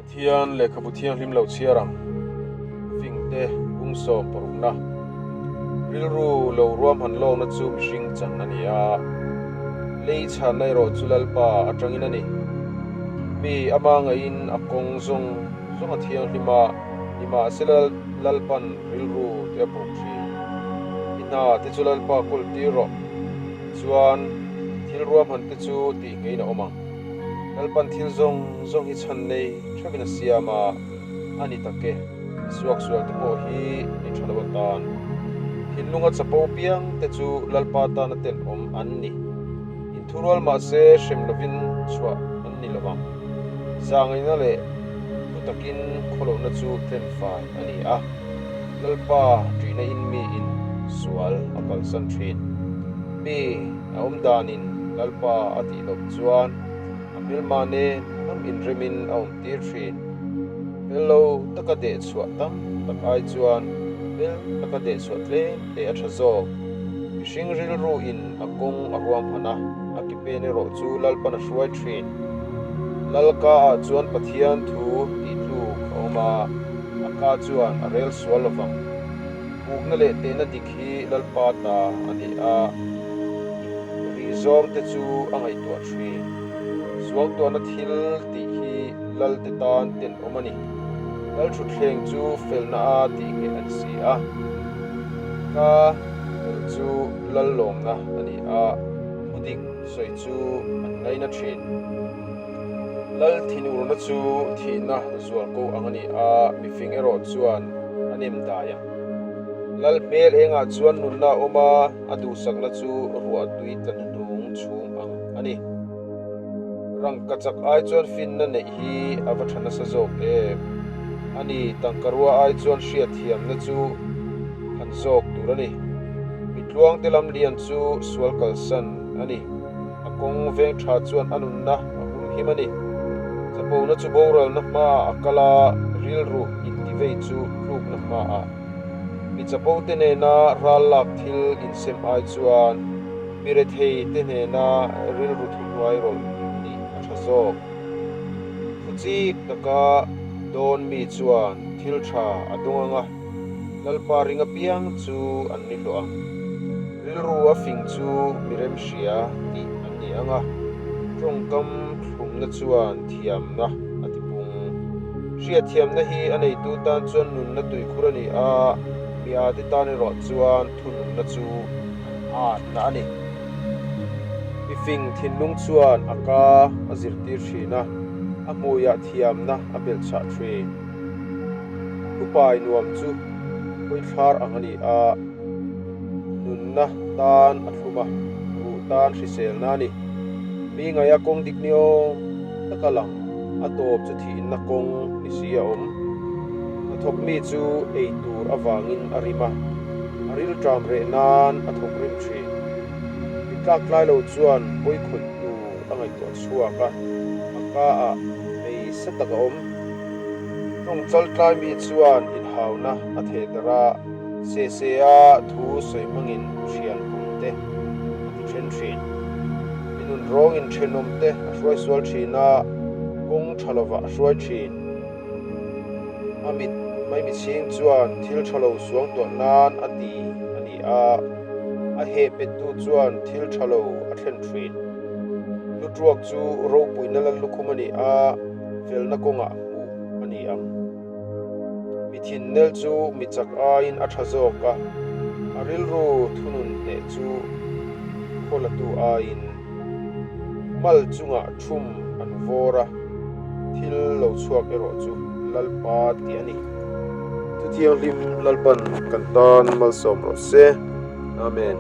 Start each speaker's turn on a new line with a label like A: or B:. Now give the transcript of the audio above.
A: Pathian lehkhabu thianghlim lo chhiar ang fingte bung sawm parukna rilru lo ruahman lawkna chu mihring chan a ni a, lei chhanna erawh chu Lalpa atangin a ni. Mi ama ngaihin a kawng zawng zawng a thianghlim a, nimahsela Lalpan rilru te a buk thin. I hna te chu Lalpa kawl tir rawh, tichuan thil ruahman te chu tih ngeiin a awm ang. Lalpan thil zawng zawng hi chhan nei theuhin a siam a, a ni tak e, suaksual te pawh hi ni tha lo atan. Thinlunga chapo piang te chu Lalpa tana tenawm an ni. Inthurual mahse hrem lovin chhuah an ni lo vang. Zangaihna leh thu takin khawlohna chu tlenfai a ni a, Lalpa ṭihna in miin sual a kalsan ṭhin. Mi a awm danin Lalpa a tih loh chuan a hmelma nen lam inremin a awm tir thin. Fel lo taka deh chhuah tam tak ai chuan fel taka deh chhuah tlem te a tha zawk. Mihring rilru in a kawng a ruang hman a, a ki pen erawh chu Lalpan a hruai thin. Lalka ah chuan Pathian thu tih tluk a awm a, a ka chuan a rel sual lovang. Pukna leh tehna dik hi Lalpa ta a ni a, rih zawng te chu a ngaihtuah thin. Suangtuahna thil tih hi Lal te tan tenawm a ni. Lal thutthleng chu felna a tih ngheh a ni si a. Ka tel chu Lal lawmna a ni a, thu dik sawi chu an ngaina thin. Lal thinurna chu thihna zualko ang a ni a, mifing erawh chuan a nem dai ang. Lal hmel engah chuan nunna a awm a, a duhsakna chu ruah tui tla hnuhnung chhum ang a ni. Rangka chak ai chuan finna neih hi a va tha nasa zawk em? A ni, tangka rua ai chuan hriatthiamna chu han zawk tur a ni. Mitluangte lam lian chu sual kalsan a ni. A kawng veng tha chuan a nunna a humhim a ni. Chapona chu boralna hmaah a kal a, rilru intivei chu tlukna hmaah. Mi chapote nena ral lak thil insem ai chuan mi rethei te hnena rilru thuhnuai rawlh nih a tha zawk. Thu chik taka dawn mi chuan thil tha a dawng ang a, Lalpa ring apiang chu an ni hlawh ang. Rilru a fing chu mi remhria tih an ni ang a, tawngkam thlumna chuan thiamna a ti pung. Hriatthiamna hi a neitu tan chuan nunna tuikhur a ni a, mi ate tan erawh chuan thununna chu an atna a ni. Mi fing thinlung chuan a ka a zirtir thin a, a hmuiah thiamna a belhchhah thin. Thupai nuam chu hawithlar ang a ni a. Nunna tan a thlum a, ruh tan hriselna a ni. Mi ngaia kawng dik ni awm taka lang, a tawp chu thihna kawng ni si a awm. Hnathawk mi chu ei tur avangin a rim a, a rilṭam reh nan a thawk rim ṭhin. Mi tlak tlai lo chuan pawi khawih tur a ngaihtuah chhuak a, a ka ah mei sa tak a awm. Tawng chal tlai mi chuan inhauna a theh darh a. Sesea thu sawi hmangin thian pum te a ti then thin. Mi nun rawngin thenawm te a hruai sual thin a, kawng tha lovah a hruai thin. A mit maimichhing chuan thil tha lo suang tuah nan a ti a ni a, a heh pettu chuan thil tha lo a thlen thin. Lutruak chu ropuina lal lukhum a ni a, felna kawngah hmuh a ni ang. Mi thinnel chu mi chak aiin a tha zawk a, a rilru thunun hneh chu khawlatu aiin mal chungah thum an vawr a, thil lo chhuak erawh chu Lalpa tih a ni. Thuthianghlim Lalpan kan tan malsawm rawh se. Amen.